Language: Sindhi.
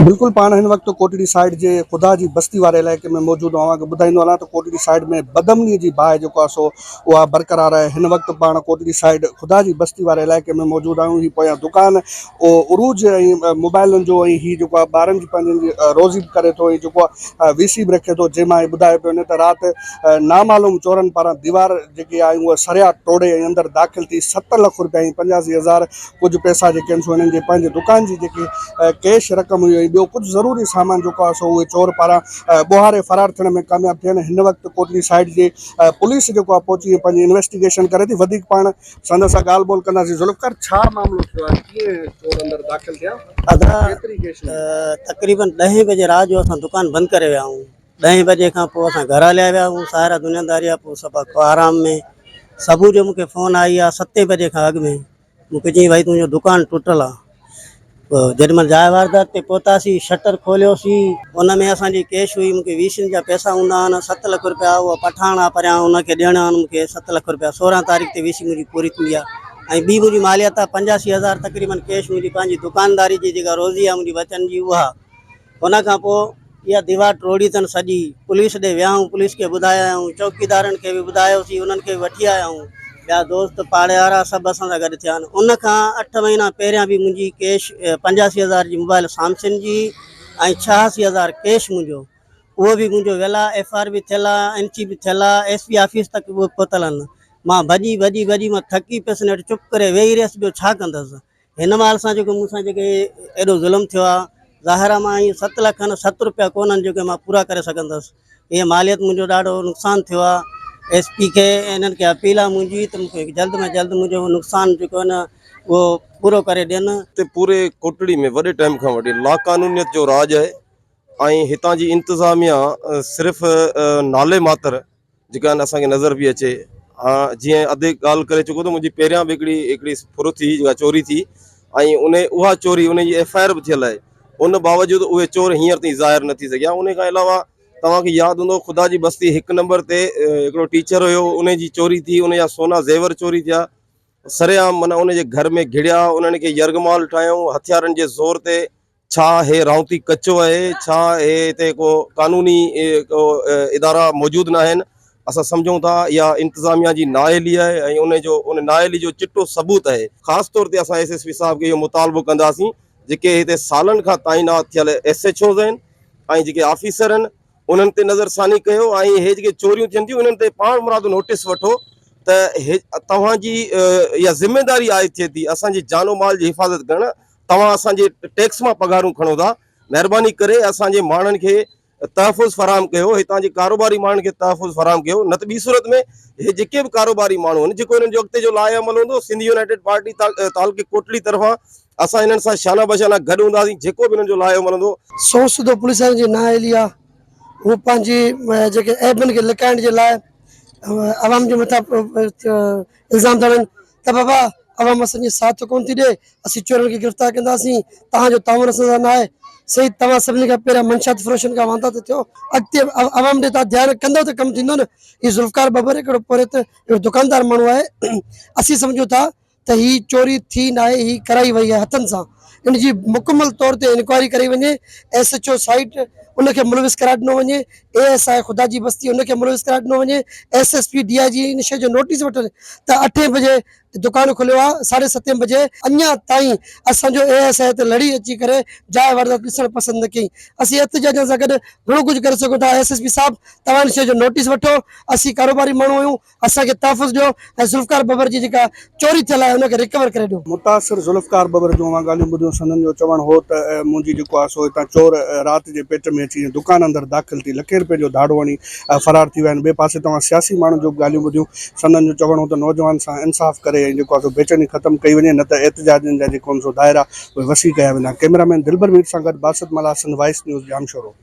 بلڪل پاڻ هن وقت ڪوٽڙي سائيڊ جي خدا جي بستي واري علائقي ۾ موجود آهيون اوهان کي ٻڌائيندو هلان ته ڪوٽڙي سائيڊ ۾ بدامني جي باهه جيڪو آهي سو اها برقرار آهي هن وقت پاڻ ڪوٽڙي سائيڊ خدا جي بستي واري علائقي ۾ موجود آهيون هي پويان دڪان عروج ۽ موبائلن جو ۽ هي جيڪو آهي ٻارن جي پنهنجن جي روزي به ڪري ٿو ۽ جيڪو آهي وي سي به رکي ٿو جنهن مان هي ٻڌايو پيو وڃي ته رات نامعلوم چورن پاران ديوار جيڪي آهي اهي سريا ٽوڙي ۽ اندر داخل ٿي ست لک روپيا ۽ 85 هزار ڪجهه پئسا جيڪي آهن سو هنن جي پنهنجي دڪان جي جيڪي ڪيش رقم هئي ۽ ٻيو ڪجهه ضروري سامان جيڪو آهي سو اهي چور پاران ٻوهاري فرار ٿيڻ ۾ ڪامياب ٿيا آهن هن وقت ڪوٽڙي سائيڊ جي پوليس جيڪو آهي پهچي ۽ پنهنجي انويسٽيگيشن ڪري ٿي وڌيڪ پاڻ سندس سان ڳالهه ٻولهه ڪنداسين ذوالفقار ڇا معاملو ٿيو آهي ڪيئن چور اندر داخل ٿيا ادا ڪيتري ڪيش تقريبن ڏهين بجي رات جو اسان دڪان بند ڪري ويا آهيون ڏهين بجي کان پوء اسان گهر هليا ويا آهيون ساهرا دنياداري آهي پوء سڀ آرام ۾ صبح جو مونکي فون آئي آهي ستين بجي کان اڳ ۾ مون کي چيائين ڀائي تنهنجو دڪان ٽٽل آ. پوء جيڏي مهل جاء واردات تي پهتاسين شٽر کوليوسين ان ۾ اسان جي ڪيش هئي مون کي ويسين جا پئسا هوندا آهن ست لک روپيا اهو پٺاڻ آ پريان ان کي ڏيڻا آهن مون کي ست لک روپيا 16 تاريخ تي ويسي منهنجي پوري ٿيندي آ ۽ ٻي منهنجي ماليت آ 85 هزار تقريبن ڪيش منهنجي پنهنجي دڪانداري جي جيڪا روزي آ منهنجي ٻچن جي اها ان کان پوء اها ديوار ٽوڙي اٿن سڄي. پوليس ڏي ويا آهيون، پوليس کي ٻڌايا آهيون، چوڪيدارن کي به ٻڌايوسين، انهن کي به وٺي آيا آهيون. ٻيا دوست پاڙي وارا سڀ اسان سان گڏ ٿيا آهن. ان کان اٺ مهينا پهريان به منهنجي ڪيش 85 هزار جي موبائل سامسنگ جي ۽ 86 هزار ڪيش منهنجو اهو به منهنجو ويل آهي، ايف آر به ٿيل آهي، اين سي به ٿيل آهي، ايس پي آفيس تڪ اهي پهتل آهن. مان ڀڄي ڀڄي ڀڄي مان ٿڪي پيس نيٺ چپ ڪري ويهي رهيس ٻيو ڇا ڪندس. هن مهل سان جيڪو مون سان جيڪي ايڏو ظلم ٿيو آهي ظاهر آهي مان اهي ست لک نه ست روپيا ڪونهن جيڪي مان پورا ڪري سگهندس هيء ماليت منهنجو ڏاڍو نقصان ٿيو آهي ايس پي کي انهن کي اپيل آهي منهنجي ته مون کي جلد ۾ جلد منهنجو نقصان جيڪو آهي نه اهو پورو ڪري ڏين. هتي پوري ڪوٽڙي ۾ وڏي ٽائيم کان وٺي لاقانونيت جو راڄ آهي ۽ هتان جي انتظاميا صرف نالي ماتر جيڪا آهن اسان کي نظر پئي اچي ها جيئن ادي ڳالهه ڪري چڪو ته منهنجي پهريان به هڪڙي هڪڙي ڦر ٿي جيڪا چوري ٿي ۽ ان اها چوري ان جي ايف I R به ٿيل آهي ان باوجود اهي چور هينئر تائين ظاهر نه ٿي سگهيا ان کان علاوه توهان کي ياد هوندو خدا جي بستي هڪ نمبر تي هڪڙو ٽيچر هيو ان جي چوري ٿي ان جا سونا زيور چوري ٿيا سرعام معنيٰ ان جي گهر ۾ گهڙيا انهن کي يرغمال ٺاهيائون هٿيارن جي زور تي ڇا هي رائونتي ڪچو آهي؟ ڇا هي هتي ڪو قانوني ڪو ادارا موجود ناهن؟ اسان سمجهون ٿا اها انتظاميا جي نااهلي آهي ۽ ان جو ان نااهلي جو چٽو ثبوت آهي. خاص طور تي اسان ايس ايس پي صاحب کي اهو مطالبو ڪنداسين جيڪي هتي سالن کان تعينات ٿيل ايس ايڇ اوز آهن ۽ جيڪي آفيسر آهن انهن تي نظر ثاني ڪيو ۽ هي جيڪي چوريون ٿين ٿيون انهن تي پاڻ مرادو نوٽيس وٺو ته هي توهان جي اها ذميداري عائد ٿئي ٿي اسان جي جان و مال جي حفاظت ڪرڻ توهان اسان جي ٽيڪس مان پگهارون کڻو ٿا، مهرباني ڪري اسان جي ماڻهن کي تحفظ فراهم ڪيو، هتان جي ڪاروباري ماڻهن کي تحفظ فراهم ڪيو، نه ته ٻي صورت ۾ هي جيڪي به ڪاروباري ماڻهو آهن جيڪو انهن جو اڳتي جو لاء عمل هوندو سنڌ يونائيٽيڊ پارٽي تعلقي ڪوٽڙي طرفان اسان انهن سان شانه بشانه گڏ هونداسين جيڪو به انهن جو لاء عمل هوندو. سو سڌو پوليس وارن جي نااهلي آ هو پنهنجي جيڪي عيبن کي لڪائڻ جي لاء عوام جي مٿان الزام ٿا هڻن ته بابا عوام اسان جي ساٿ ڪون ٿي ڏي اسين چورن کي گرفتار ڪنداسين توهان جو تعاون اسان سان ناهي سائين توهان سڀني کان پهريان منشيات فروشن کان واندا ته ٿيو اڳتي عوام ڏي توهان ڌيان ڪندو ته ڪم ٿيندو نه هي ذوالفقار ٻٻر هڪڙو پورهيت هڪڙو دڪاندار ماڻهو آهي اسين سمجهون ٿا ته هي چوري ٿي ناهي هي ڪرائي وئي آهي هٿن سان ان جي مڪمل طور تي انڪوائري ڪرائي وڃي ايس ايڇ او سائيٽ ان کي ملوث قرار ڏنو وڃي اي ايس I خدا جي بستي ان کي ملوث قرار ڏنو وڃي S S P D I جي ان شي جو نوٽيس وٺن ته اٺين بجي دڪان کليو آ ساڍي ستين بجي اڃا تائين اسان جو اي ايس I تي لڙي اچي ڪري جاء واردات ڏسڻ پسند نه ڪئي اسين احتجاجن سان گڏ گهڻو ڪجهه ڪري سگهون ٿا ايس ايس پي صاحب توهان ان شي جو نوٽيس وٺو اسين ڪاروباري ماڻهو آهيون اسان کي تحفظ ڏيو ۽ ذوالفقار ٻٻر جي جيڪا چوري ٿيل آهي ان کي ريڪور ڪري ڏيو. متاثر ذوالفقار ٻٻر جون اوهان ڳالهيون ٻڌيون سندن جو چوڻ هو ته منهنجي جيڪو آهي سو هتان چور رات جي پيٽ ۾ اچي دڪان اندر داخل ٿي لکين رپين جو ڌاڙو هڻي فرار ٿي ويا آهن ٻئي پاسي توهان سياسي ماڻهن جون به ڳالهيون ٻڌيون سندن جو چوڻ هو ته نوجوان سان انصاف ڪري ۽ جيڪو آهي سو بيچيني ختم ڪئي وڃي نه ته احتجاجن جا جيڪو آهن سو دائرا اهي وسيع ڪيا ويندا ڪئميرا مين دلبر مير سان گڏ باسط ملاح سنڌ وائس نيوز ڄامشورو.